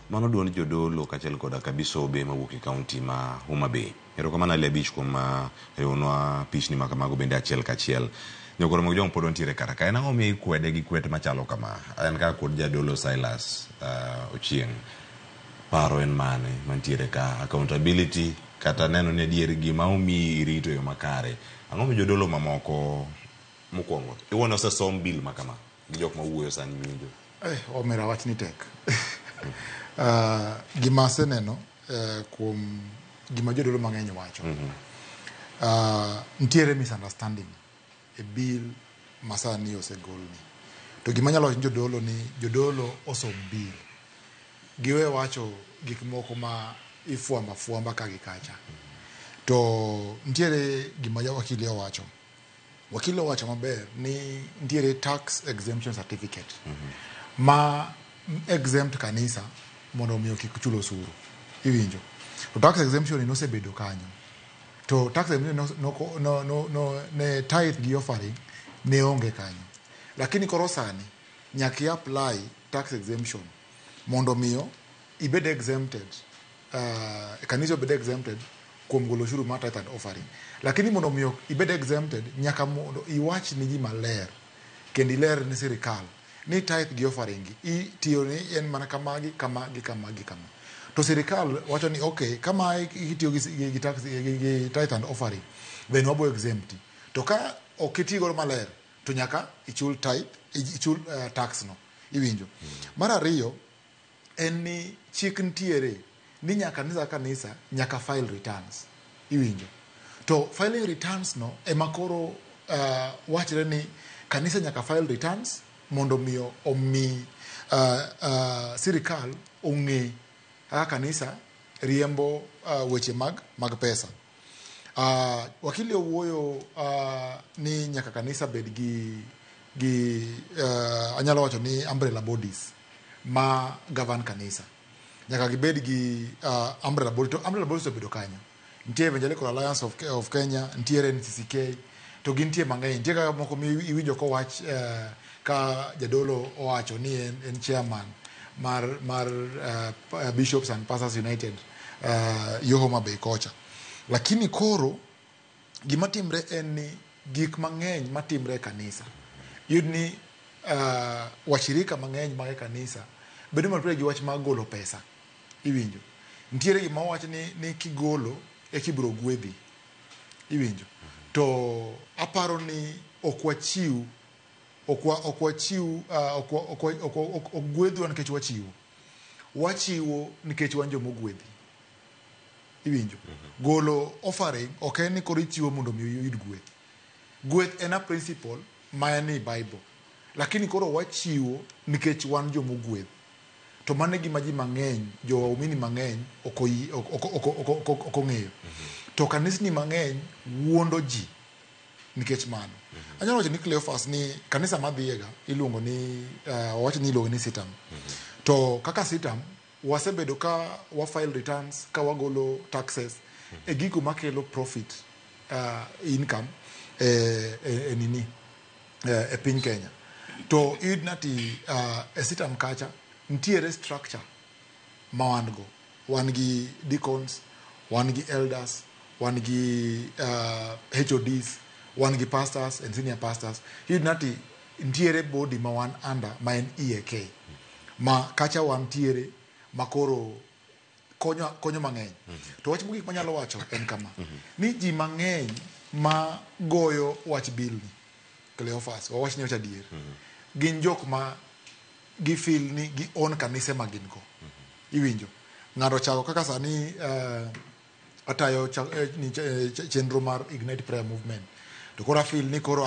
Mano duond jodolo kaachiel koda kabisobe mawuok e kaunti ma Homa Bay. Erokamano Ali Abich kuom riwonwa pichni ma kamago bende achiel kachiel. Nyokoro mag jong pod wantiere kar ka. En ang'o miyo ikwede gi kwet machalo kama? En kaka kod jadolo Silas Ochieng'. Paro en mane mantiere ka? Accountability kata neno ni adier gima omiyi irito e yo makare. Ang'o miyo jodolo mamoko mokwongo iwuon osesom bill ma kama gi jok mawuoyo sani winjo? Omera wach ni tek. Gima aseneno kuom gima jodolo mang'eny wacho. Nitiere misunderstanding e bill masani osegolni. To gima anyalo wacho ni jodolo ni jodolo osom bill. Giwe wacho gik moko ma ifwambo afwamba ka gi kacha. To nitiere gima wakili owacho. Wakili owacho maber ni nitiere tax exemption certificate ma exempt kanisa mondo omi kik chul osuru. Iwinjo? To tax exemption ni nosebedo kanyo. To tax exemption no, ne tithe gi offering ne onge kanyo. Lakini koro sani nyaka i apply tax exemption mondo miyo ibed exempted, kanisa obed exempted kuom golo osuru mar tithe and offering. Lakini mondo miyo ibed exempted nyaka mondo iwach ni ji maler kendo iler ni sirikal ni tithe gi offering gi itiyo ni en mana kama gi kama gi kama gi kama. To sirikal wacho ni okay, kama itiyo gi tax gi tithe and offering, then wabo exempt. To ka ok iti godo maler to nyaka ichul tithe, ichul tax no. Iwinjo? Mar ariyo en ni chik nitiere ni nyaka kanisa ka kanisa nyaka file returns. Iwinjo? To filing returns no ema koro wachre ni kanisa nyaka file returns mondo miyo omi sirikal ong'e kaka kanisa riembo weche mag pesa. Wakili owuoyo ni nyaka kanisa bed gi anyalo wacho ni umbrella bodies ma govern kanisa. Nyaka gibed gi umbrella body to umbrella bodies obedo kanyo. Nitie Evangelical Alliance of Kenya, nitiere NCCK, to gintie mang'eny. Nitie kaka moko mi iwinjo kowach ka jadolo owacho ni en chairman mar Bishops and Pastors United yo Homa Bay kocha. Lakini koro gima timre en ni gik mang'eny matimre e kanisa iyud ni washirika mang'eny mag e kanisa bedo mature gi wach mar golo pesa. Iwinjo? Nitiere gima wach ni kigolo eka ibiro gwedhi. Iwinjo? To aparo ni ok wachiw ok wachiw ok gwedhwa nikech wachiwo. Wachiwo nikech wan jomogwedhi. Iwinjo? Golo offering ok en ni koro ichiwo mondo mi iyud gweth. Gweth en a principle ma en e Bible. Lakini koro wachiwo nikech wan jomogwedh. To mano e gima ji mang'eny, jo waumini mang'eny ok ong'eyo. To kanisni mang'eny wuondo ji nikech mano. Anyalo wacho ni Cleophas ni kanisa madhiyega iluongo ni wawach ni iluongo ni Sitam. To kaka Sitam wasebedo ka wa file returns ka wagolo taxes e gigo makelo profit, income e nini e piny Kenya. To iyud nati e Sitam kacha nitiere structure ma wan go. Wan gi deacons, wan gi elders, wan gi HODs, wan gi pastors and senior pastors. Iyud nati nitiere body ma wan under ma en EAK. Ma kacha wantiere ma koro konyo mang'eny. To wach mogik manyalo wacho en kama. Ni ji mang'eny ma goyo wach bill ni, Cleophas, wawach ni wach adier. Gin jok ma gi feel ni gi own kanise ma gin go. Iwinjo? Ng'ato chako kaka sani atayo chenro mar Ignite Prayer Movement. To koro a feel ni koro